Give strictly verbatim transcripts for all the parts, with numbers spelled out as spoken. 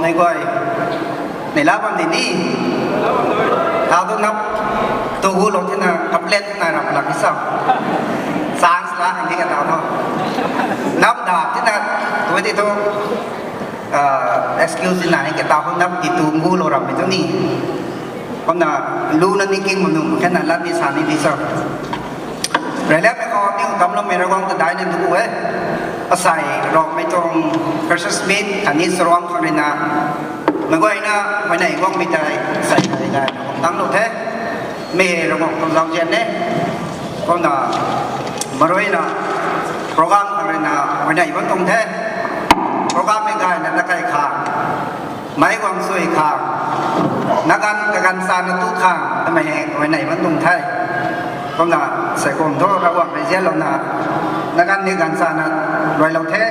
Mei guay, neihla bam di ni. Tau tu nap, tu gu lou thina, complain thina rap lak ni sa. Chance la hang di ka tau tho. Nap da thina, tu di tu, ah, excuse thina ni ka tau nap di tu gu lou rap mi tu ni. Kumna, lu na ni king manu, kena lat ni sa ni di sa. Railamei khou aniu kamloumei Ravguangc ta daina tu e. Asei Rongmei tuang Precious Smith khatni Saruang khang rui na, meic guayna huayney guangmei tei asei tei gayna kum tang lou the. Mi hei Ravguangc tuang zauzian e. Kumna, maruina program khang rui na huayney bam tuang the. Program mei gayna na kai kha. Meic guang sui khang, naganv kaganv sana tu khang, tamei hei huayney bam tuang the. Kumna, sei kum thu Ravguangc rui zianlouna, naganv ni ganv sana ruailou the,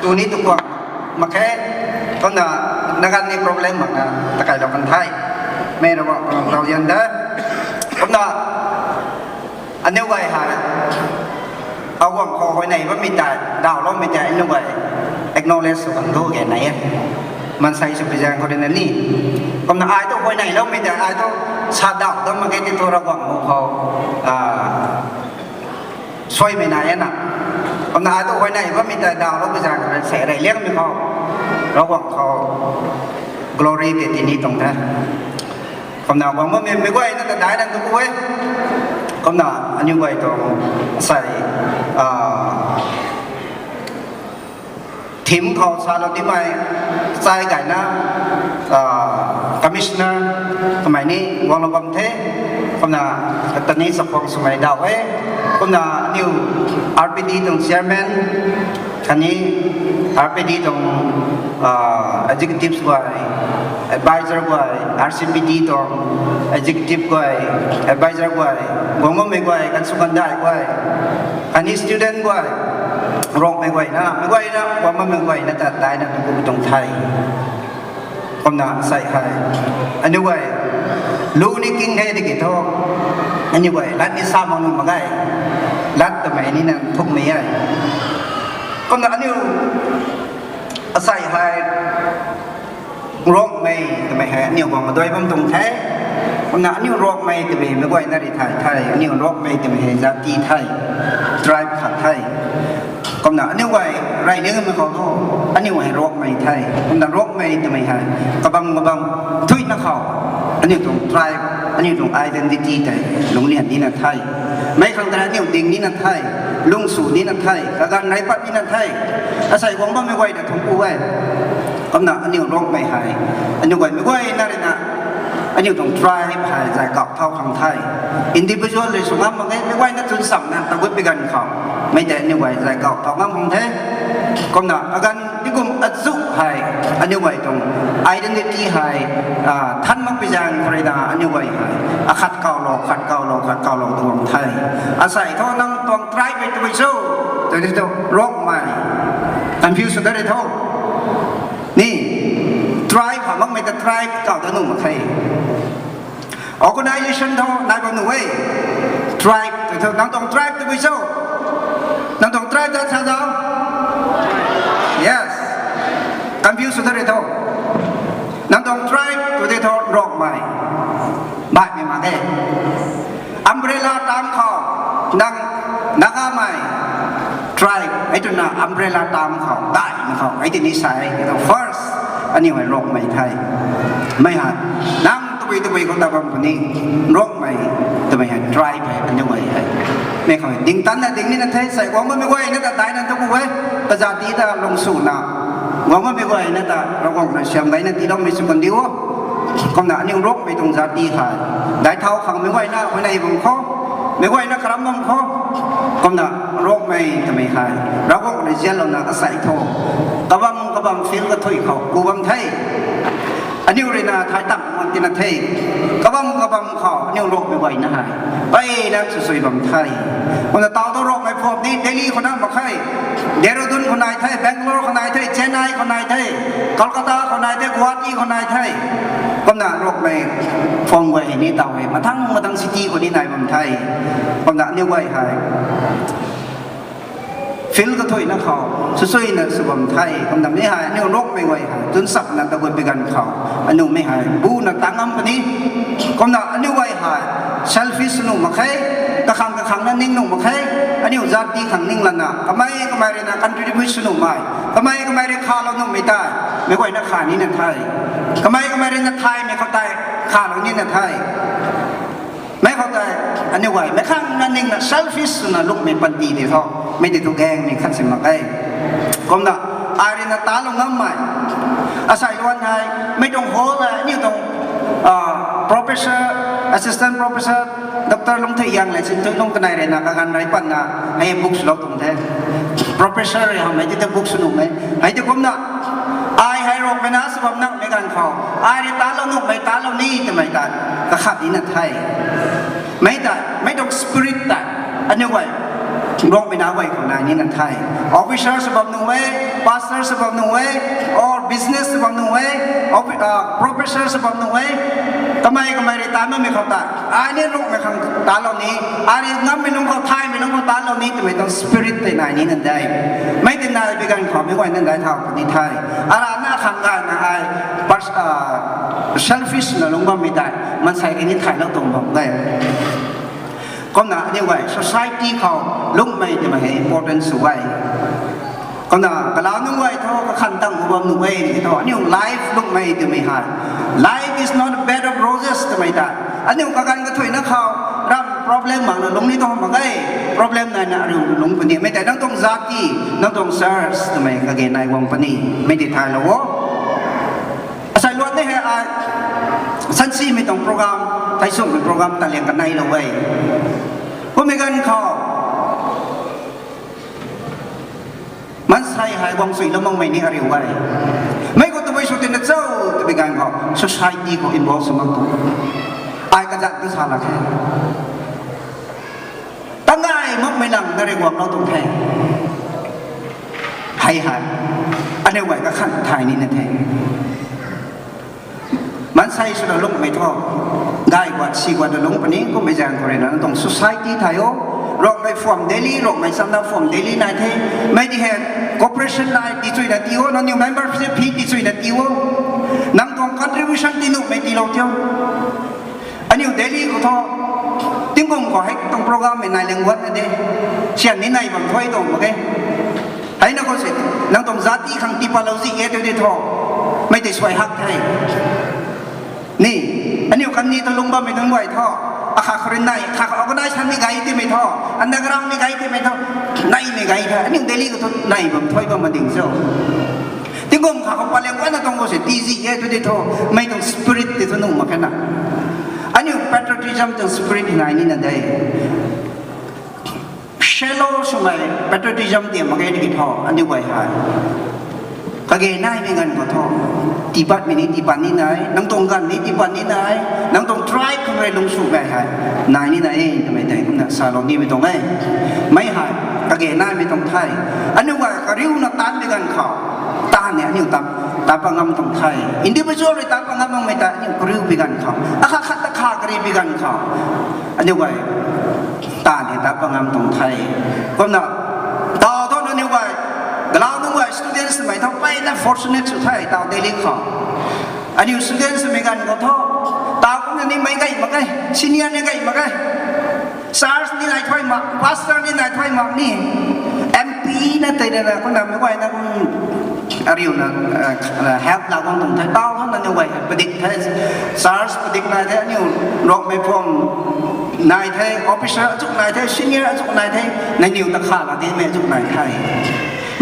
tu ni tu kuang mak khe, kumna, naganv ni problem makna, takailou kan the. Mi Ravguangc tuang zauzian de. Kumna, aniu guay hei, Ravguangc khou huayney bammei tei, dawloumei tei, aniu guay acknowledge sw kan tu ke nai e. Maansei sw pi zaeng khou rui na ni. Kumna ai tu huayneyloumei tei, ai tu sa daw dam mak ge ti thu Ravguangc khou, ah, suaimei nai e na. Kumna ai tu huayney bammei tei, dawlou pi zaeng khou rui sei rey liangmei khou, Ravguangc khou glory tei tini tuang the. Kumna guang bammei, meic guayna ta daina tu ku e. Kumna aniu guay tuang sei, ah, theme khou salou timei, chai gayna, ah, commissioner, kamei ni guanglou bam the. Kumna, katani chakhwang swmei daw e. Kumna aniu R P D tuang chairman, khatni R P D tuang, ah, executive guay, advisor guay, R C P D tuang executive guay, advisor guay, guang bammei guay, kan sw kan dai guay, khatni student guay, Rongmei guayna, meic guayna, guang bammei guayna ta daina tu ku tuang the. Kumna sei hei, aniu guay, lu ni king the tiki thu, aniu guay lat ni sa mak nuh mak ge, lat tamei ni na thukmei e. Kumna aniu, asei hei, Rongmei twmei hei aniu guang madui bam tuang the. Kumna aniu Rongmei twmei meic guayna rui thay the, aniu Rongmei twmei hei jati the, tribe khat the. Kumna aniu guay rey liangmei khou thu, aniu hei Rongmei the. Kumna Rongmei twmei hei kabam kabam thuina khou, aniu tuang tribe, aniu tuang identity tei lunglian nina the. Mei khang tei aniu ding nina the, lungsu nina the, kaganv rey pat nina the. Asei guang bammei guay ta thungc ku e. Kumna aniu Rongmei hei, aniu guay meic guayna rui na, aniu tuang tribe hei zay kau thau khang the. Individual rui sw ngam mak ge, meic guayna chwn samna tagut pi ganv khou, mei tei aniu guay zay kau thau ngam khang the. Kumna aganv tikum azu hei, aniu guay tuang identity hei, ah, than mak pi zaeng khou rui na aniu guay hei, akhat kaulou, khat kaulou, khat kaulou tuang the. Asei thu nang tuang tribe e twmei cho, tw di thu Rongmei. Confuse sw ta rui tho. Ni, tribe ha makmei ta tribe kau ta nuh mak khe. Organisation thu nai bam nuh e. Tribe tw thu, nang tuang tribe twmei cho? Nang tuang tribe ta sa zau? Yes. Confuse sw ta rui tho. Nang tuang tribe tw di thu Rongmei. Baihmei mak e. Umbrella term khou, nang Nagamei tribe, hei twna umbrella term khou, daihmei khou, hei tini sa e, you know, first, aniu hei Rongmei the. Mei hei, nang tabui tabui khou ta bam puni, Rongmei, twmei hei tribe hei, aniu guay hei. Mei khou, ding tanna ding nina the, sei guang bammei guayna ta daina tu ku e, kajati ta lungsuna, guang bammei guayna ta, Ravguangc na siam gayna tiiloumei sw kan di o. Kumna aniu Rongmei tuang jati hei, dai thau khang meic guayna huayney bam khou, meic guayna karam bam khou. Kumna Rongmei twmei hei, Ravguangc rui zianlouna asei thu, kabam kabam field kathuic khou ku bam the. Aniu rui na thay tang mak tina the. Kabam kabam khou aniu Rongmei guayna hei, mpeyna sw sui bam the. Kumna tau tu Rongmei phuam ni Delhi khou na mak khe, Dehradun khou nai the, Bangalore khou nai the, Chennai khou nai the, Kolkata khou nai the, Guwahati khou nai the. Kumna Rongmei phuam guay hei ni tau hei mathang mathang city khou ni nai bam the. Kumna aniu guay hei field kathuina khou, swsuina sw bam the, kumna mi hei, aniu Rongmei guay hei, tun sapna ta gut pi ganv khou, aniu mi hei, buna tang ngam puni, kumna aniu guay hei, selfish nuh mak khe, kakhang kakhang na ning nuh mak khe, aniu zat ti khang ning lana, kamei kamei rui na contribute sw nuhmei, kamei kamei rui khalou nuhmei tei, meic guayna kha nina the, kamei kamei rui na thaymei khou tei, khalou nina the. Mei khou tei, aniu guay, meic khang na ningna selfish swna lungmei panty di tho, mei di thu gang ni khat si mak e. Kumna, ai rui na talou ngammei. Asei luan hei, mei tuang hall hei, aniu tuang, ah, professor, assistant professor, Doctor Lungthuiang le Sinthuilung kanei rui na kaganv rei patna, hei books lou tuang the. Professor rui hamei ti ta books nuh e. Hei ti kumna, ai hei Rongmei na sw bam nangmei ganv khou, ai rui talou nuhmei talou ni twmei ta, kakhat nina the. Mei ta, mei tuang spirit ta, aniu guay, Rongmei na guay khou nai nina the. Officer sw bam nuh e, pastor sw bam nuh e, or business sw bam nuh e, offi-, ah, professor sw bam nuh e, kamei kamei rui ta makmei khou ta, ai ni Rongmei khang talou ni, ai ni ngammei nunc khou, thaymei nunc khou talou ni twmei tuang spirit tei nai nina de. Mei tei nai pi ganv khou meic guayna dai thau puni the. Arana khang gayna ai, pers-, ah, selfish na lung bammei tei, maansei rui ni thaylou tuang bam de. Kumna aniu guay society khou lungmei twmei hei important sw e. Kumna kalau nunc guay thu kakhan tang u bam nuh e ni thu, aniu life lungmei twmei hei, life is not a bed of roses twmei ta, aniu kaganv kathuina khou, ram problem makna lung ni tuang mak ge, problem naina ariu lung puni, mei tei nang tuang zat ti, nang tuang church twmei kage nai guang puni, mei ti thaylou o. Asei luan ni hei ai, sansimei tuang program, thaisumhmei program ta liang kaneilou e. Kummei ganv khou, maansei hei guang suilou makmei ni ariu e. Mei khou tabui sw tina cho, tabui ganv khou society khou involve sw mak tu. Ai kazat tu sa lak khe. Tangai makmei lang na rui guanglou tuang the. Hei hei, aniu guay kakhan thay nina the. Maansei swna lungmei thu, gay guat si guatna lung puni, kummei zaeng khou rui na nang tuang society thay o, Rongmei form daily, Rongmei chamna form daily nai the, mei di hei, cooperation nai tichuina tii o, nangniw membership fee tichuina tii o, nang tuang contribution tii nuhmei tiilou tiu. Aniu daily khou thu, tingkum khou hei tuang programmei nai lang guatna de, sian ni nai bam thuy tuang mak ge. Heina khou se, nang tuang zat ti khang tii patlou zi e tu di thu, mei tei suai hak the. Ni, aniu kan ni tu lung bammei nunc guay thu, akha khou rui nai, kha khou organization ni gay timei thu, underground ni gay timei thu, naimei gay the, aniu daily khou thu nai bam thuy bam mading cho. Tingkum kha khou patlou guatna tuang khou se, tii zi e tu di thu, mei tuang spirit ti thu nuh mak khe na. Aniu patriotism tuang spirit nai nina de. Shallow swmei patriotism ti mak ge tiki thu, aniu guay hei, kage naimei ganv khou thu, tii patmei ni tii pat ni nai, nang tuang ganv ni tii pat ni nai, nang tuang tribe khang rui lung swmei hei, nai ni nai e twmei tei kumna salou nimei tuang e. Mei hei, kage naimei tuang the. Aniu guay kariuna taanvmei ganv khou, taanv ni aniu tat, tat pat ngam tuang the. Individual rui tat pat ngam makmei ta aniu kariu pi ganv khou, akhat khat ta kha kari pi ganv khou, aniu guay taanv ni tat pat ngam tuang the. Kumna, taw thu nangniw guay, galau nunc guay students mei thu mpeyna fortunate sw the, taw Delhi khou. Aniu students mei ganv khou thu, taw kumna ni mei gay mak ge, senior ni gay mak ge. Church ni nai thuy mak, pastor ni nai thuy mak ni, M P na tei na kumna meic guayna kum ariuna help la guang tuang the, taw thu nangniw guay padik the, church padik nai the, aniu Rongmei form nai the, officer azuh nai the, senior azuh nai the, nangniw ta kha la dimei azuh nai the.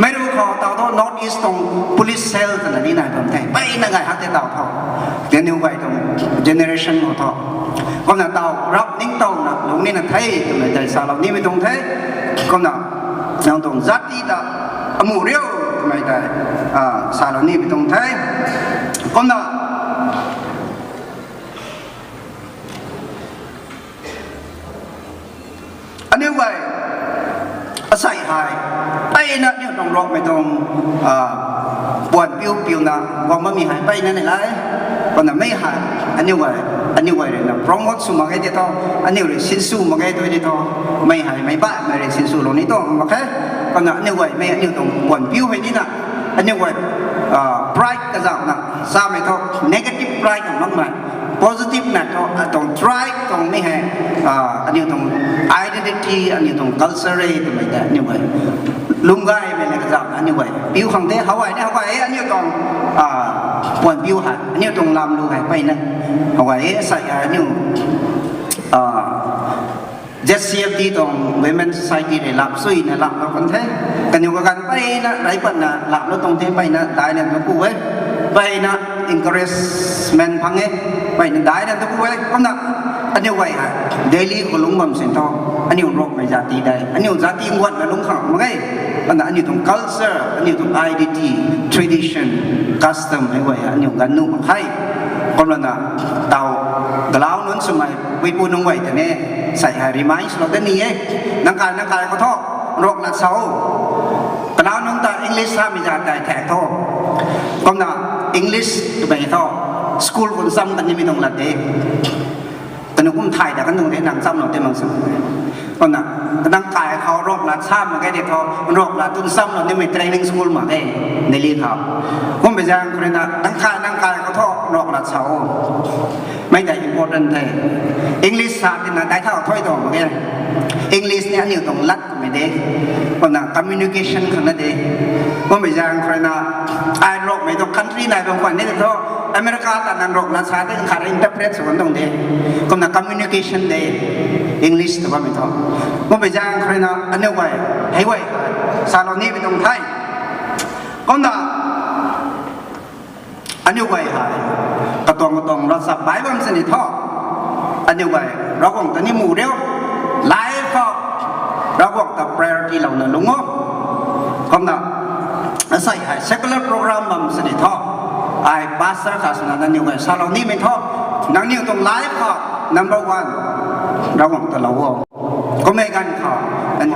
Meic ru khou taw thu North East tuang police cell twna ni nai bam the, mpeyna gay hak the taw thu. Nangniw guay tuang generation khou thu, kumna taw rap ningtowna lung nina the twmei tei salou nimei tuang the. Kumna, nang tuang zat ti ta amu riu twmei tei salou nimei tuang the. Kumna, aniu guay, asei hei, mpeyna aniu tuang Rongmei tuang puan piu piuna guang bammei hei mpeyna ni lai. Kumna mei hei, aniu guay, aniu guay rui na promote sw mak ge ti thu, aniu rui sinsw mak ge tu di thu, mei hei meic baihmei rui sinswlou ni tuang mak khe. Kumna aniu guay mei aniu tuang puan piu hei nina, aniu guay pride kazauhna samei thu negative pride tuang makmei, positive na thu atuang tribe tuang mi hei aniu tuang identity, aniu tuang culture e twmei tei aniu guay lunggaymei na kazauhna aniu guay piu khang the. How guay ni how guay e aniu tuang puan piu hei aniu tuang lam lu hei mpeyna how guay e sai aniu Z C F D tuang Women Society rui lap suina laplou kan the. Kaniw kaganv mpeyna rei patna laplou tuang the, mpeyna daina tu ku e, mpeyna encouragement phang e, mpeyna daina tu ku e. Kumna aniu guay hei Delhi khou lungc bam sin thu aniu Rongmei zati tei aniu zati nguatna lungc khang mak e. Kumna aniu tuang culture, aniu tuang identity, tradition, custom hei guay aniu ganv nuh mak khe. Kumlana taw galau nunc swmei puipu nunc guay tei ni sai hei remind swlou da ni e. Nang kai nang kai khou thu Ronglat sa o. Galau nunc ta English samei zat tei thak tho. Kumna English twmei thu school khou cham kan nimei tuang lat de. Kanu kum thay da kan tuang de, nang chamlou tei mang sa. Kumna nang kai khou Ronglat sa mak ge de thu, Ronglat tun chamlou nimei training school mak ge, Delhi khou. Kummei zaeng khou rui na nang kai nang kai khou thu Ronglat sa o. Mei tei important the. English sa tina dai thau thuy tuang mak ge. English ni aniu tuang lat twmei de. Kumna communication khang na de. Kummei zaeng khou rui na ai Rongmei tuang country nai bam khwan ni thu America ta nang Ronglat sa de khat interpret sw kan tuang de. Kumna communication de, English tw bammei thu. Kummei zaeng khou rui na aniu guay hei guay salou nimei tuang the. Kumna aniu guay hei katuang katuang ravchap bai bam sini thu aniu guay Ravguangc ta ni mu riu, life khou Ravguangc ta priority louna lungc o. Kumna asei hei secular program bam sini thu ai pastor khat swna nangniw guay salou nimei thu nangniw tuang life khou number one Ravguangc ta lou o. Kummei ganv khou and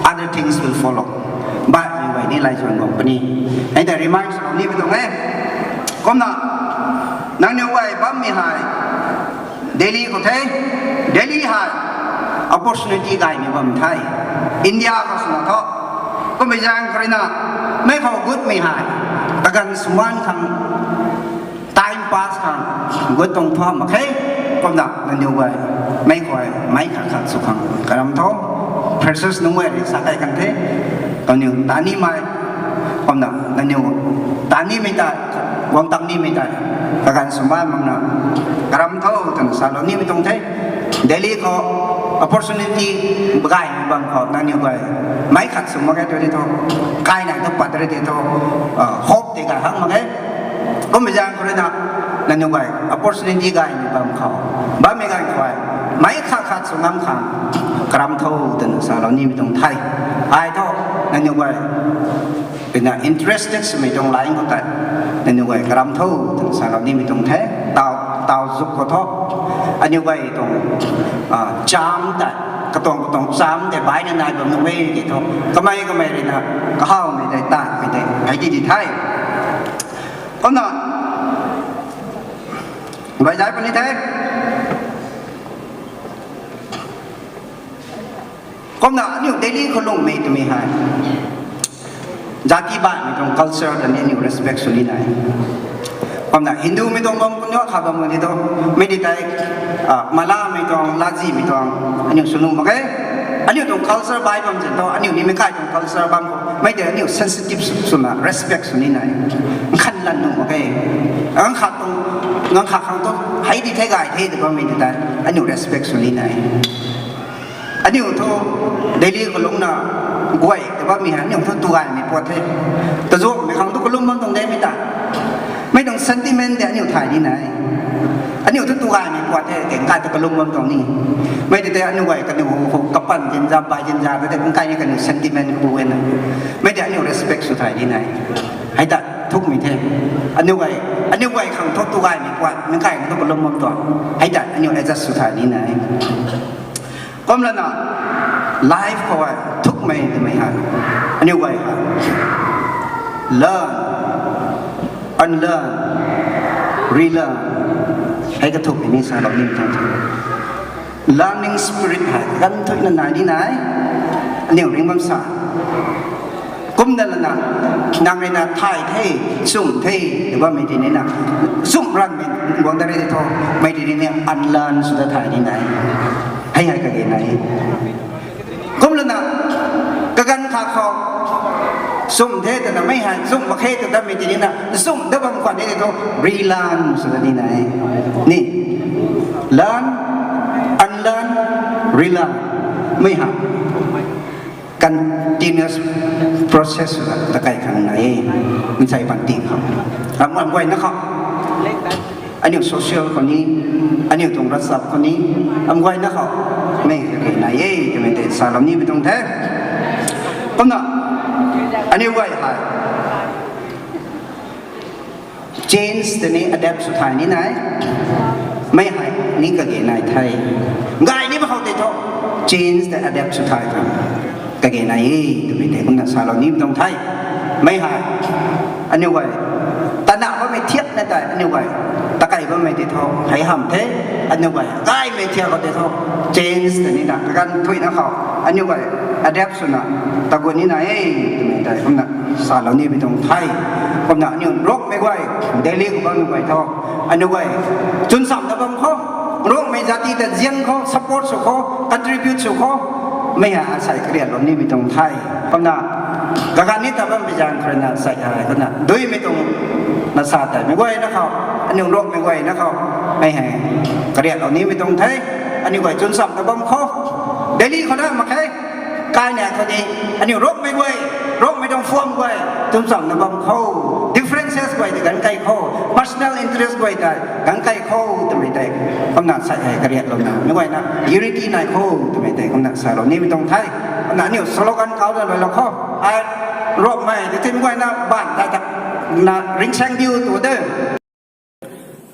other things will follow. Baihmei guay ni laizuan guang puni. Hei ta remind swlou nimei tuang e. Kumna nangniw guay bammei hei Delhi khou the. Delhi hei opportunity gaymei bam the. India khou swna thu kummei zaeng khou rui na mei khou gutmei hei kaganv sumban khang time pass khang gut tuang thu mak khe. Kumna nangniw guay mei khou meic khat khat sw khang karam tho. Freshers nunc guay rui sa kai kan the. Kaniw tanimei kumna nangniw tanimei ta guang tang nimei ta kaganv sumban makna karam tho twna salou nimei tuang the. Delhi khou opportunity bagaymei bam khou nangniw guay meic khat sw mak ge tu di thu, kainai tu pat ri di thu, hope tei gay hak mak ge. Kummei zaeng khou rui na nangniw guay opportunity gaymei bam khou bammei ganv khou meic khat khat sw ngam khang karam tho twna salou nimei tuang the. Ai thu nangniw guay rui na interested swmei tuang line khou tei nangniw guay karam tho twna salou nimei tuang the. Taw, taw zuk khou thu aniu guay tuang cham tei katuang katuang cham tei baina nai bam nuh e ki thu kamei kamei rui na kahawmei tei tanmei tei hei di di the. Kumna bai zai puni the. Kumna aniu Delhi khou lungmei twmei hei jati baihmei tuang culture ta ni aniu respect sw ni nai. Kumna Hindumei tuang bam kunu kha bam ni tu, mei di tei malamei tuang, lazimei tuang aniu sw nuh mak ge. Aniu tuang culture bai bam zan thu aniu nimei kai tuang culture bam khou mei tei aniu sensitive swna respect sw ni nai. Nkhan lan nuh mak ge. Ngangkha tuang, ngangkha khang tu hei di the gay the tw bammei di tei aniu respect sw ni nai. Aniu thu Delhi khou lungna guay tw bammei hei aniu thu tugaymei puat the. Tazuanmei khang tu kalum bam tuang de mei ta. Mei tuang sentiment tei aniu thay ni nai. Aniu thu tugaymei puat the, keng kai tu kalum bam tuang ni. Mei tei tei aniu guay kaniw hu khou kapan zinza, bai zinza ta tei kung kai ni kaniw sentiment kabu e na. Mei tei aniu respect sw thay ni nai. Hei ta thukmei the. Aniu guay, aniu guay khang thu tugaymei puat, nang kai khang thu kalum bam tuang. Hei ta aniu adjust sw thay ni nai. Kumlana life khou hei thukmei twmei hei aniu guay hei learn, unlearn, relearn. Hei kathukmei ni salou ni tuang the. Learning spirit hei ganv thuina nai ni nai. Aniu ring bam sa. Kumna lana, nang rui na thay the, nchumh the, tw bammei tei nina, nchumh ranmei guang da re tho, mei tei nina unlearn sw da thay ni nai. Hei hei kage nai. Kumlana, kaganv khat khou, nchumh the twna mei hei, nchumh mak khe tw dammei tei nina, nchumh da bam khwan ni tho, relearn sw da ni nai. Ni, learn, unlearn, relearn. Mei hei continuous process la takai khang nai e, nchai panty khou. Ram, ram guayna khou. Aniu social khou ni, aniu tuang ravchap khou ni, ram guayna khou. Mei kage nai e, twmei tei salou nimei tuang the. Kumna, aniu guay hei change tei ni adapt sw thay ni nai. Mei hei ni kage nai the. Gay ni ma khou tei tho, change tei adapt sw thay khang kage nai e, twmei tei kumna salou nimei tuang the. Mei hei, aniu guay, tana bammei thiakna tei aniu guay, takai bammei tei tho, hei hamh the, aniu guay, gaymei thiak khou tei tho, change tei nina, kaganv thuina khou, aniu guay, adapt swna, tagut ni nai e, twmei tei kumna salou nimei tuang the. Kumna aniu Rongmei guay, Delhi khou bammei guay tho, aniu guay, chwnchamna bam khou, Rongmei jati ta zian khou, support sw khou, contribute sw khou, mei hei asei kariatlou nimei tuang the. Kumna, kaganv ni ta bammei zaeng khou rui na sei hei kumna, duimei tuang na sa tei, mei guayna khou, aniu Rongmei guayna khou, mei hei, kariatlou nimei tuang the, aniu guay chwnchamna bam khou, Delhi khou na mak khe, kaina khou ni, aniu Rongmei guay, Rongmei tuang form guay, chwnchamna bam khou, differences guay tei ganv kai khou, personal interest guay tei ganv kai khou, twmei tei, kumna sei hei kariatlouna, mei guayna, unity nai khou, twmei tei, kumna salou nimei tuang the, kumna aniu slogan kau da lou khou, ai, Rongmei, tei mei guayna, ban ta ta, na, ringsaeng diu tu de.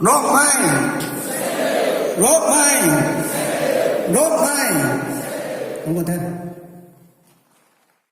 Rongmei, Rongmei, Rongmei. Kumna the.